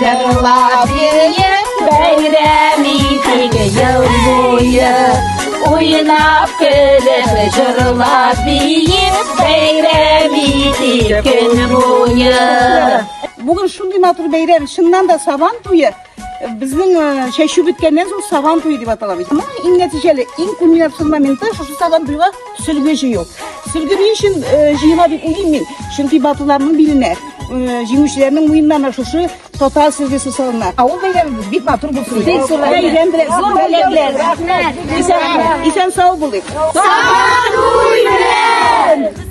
Җырлап биеп, бәйрәм итик ел буе. Уйнап көлеп, җырлап биеп, бәйрәм итик көн буе. Бүген шундый матур бәйрәм, чыннан да Сабан туе. Безнең э, чәчү беткәннән соң Сабан туе дип атала бит. Моның иң нәтиҗәле, иң кульминацион моменты шушы Сабан туйга сөлге җыю. Сөлге ни өчен э, җыела дип уйлыйм мин. Чөнки батырларның биленә, э, җиңүчеләрнең муеннарына шушы татар сөлгесе салына. Авыл бәйрәмебез бик матур булсын. Бик зур бәйрәм белән, Зур бүләкләр. Рәхмәт. Исән, исән сау булыйк. Сабан туй белән!